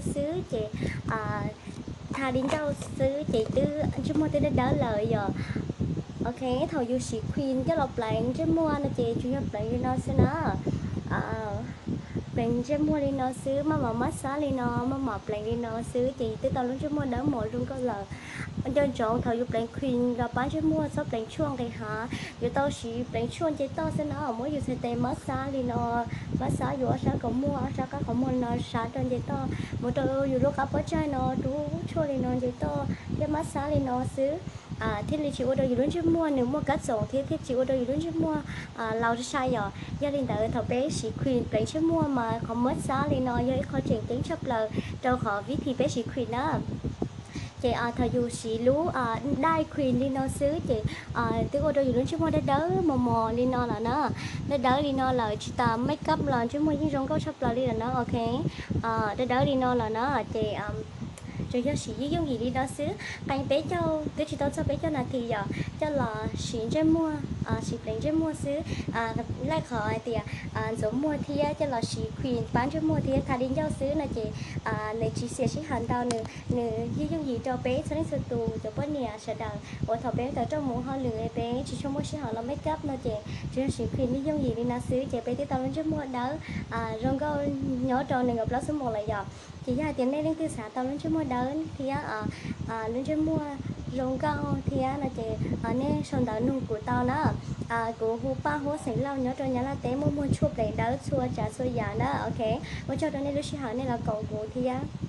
xwb ces tha di ncauj xwb ces twb ntsej muag twb dawb dawb lawm yom. Ok, thaum yus siv cream coj los pleev ntsej muag no ces tsuas yog pleev li no xwb na. Pleev ntsej muag li no xwb, maj mam mab xab li no, maj mam pleev li no xwb ces twb tau lub ntsej muag dawb mos zoo nkauj lawm. Nco ntsoov thaum yus pleev cream los pab ntsej muag txhob pleev tshuaj nqis hav, yuav tau siv pleev tshuaj nce toj xwb na. Muab yus txhais tes mab xab li no, mab xab yus ob sab kaum muag, ob sab qab qhov muag li no, sab rau nce toj, mus rau yus lub qab pob tsaig no, rub tshuaj li no nce toj thiab mab xab li no xwb thiaj li tsis ua rau yus lub ntsej muag nws muaj kab txoom thiab thiaj tsis ua rau yus lub ntsej muag laus sai yom. Yog li ntawd thaum peb siv cream pleev ntsej muag mas qhov mab xab li no yog ib qho tseem ceeb tshaj plaws rau qhov vib thim peb siv cream na. Ces thaum yus siv lub dai cream li no xwb ces twb ua rau yus lub ntsej muag dawb dawb mos mos li no lawm na. Dawb dawb li no lawm tsis tas make up los ntsej muag yeej zoo nkauj tshaj plaws li lawm na. Ok, dawb dawb li no lawm na ces tsuas yog siv yooj yooj yim li no xwb, qee peb caug twb tsis tau txog peb caug nas this yom, coj los siv ntsej muag, siv pleev ntsej muag xwb. Laij qhov hais tias ntxuav muag thiab coj los siv cream pab ntsej muag thiab tha di ncauj xwb no ces nws tsis xiam sij hawm ntau, nws, nws yooj yooj yim rau peb txhua leej txhua tus cov poj niam sawv daws uas thaum peb tawm rooj mus hauj lwm peb tsis tshua muaj sij hawm los make up no ces tsuas yog siv cream yooj yooj yim li no xwb ces peb twb tau lub ntsej muag dawb zoo nkauj nyob rau nees nkaum plaub xuab moos lawm yom. Ces yog hais tias nej leej twg xav tau lub ntsej muag dawb thiab lub ntsej muag zoo nkauj thiab no ces nej sau ntawv nug kuv tau na. Kuv hu Paj Huab xeem Lauj nyob rau Nyab Laj teb, muaj muag tshuaj pleev dawb txhua tsav txhua yam na. Ok, ua tsaug rau nej lub sij hawm nej los koom kuv thiab.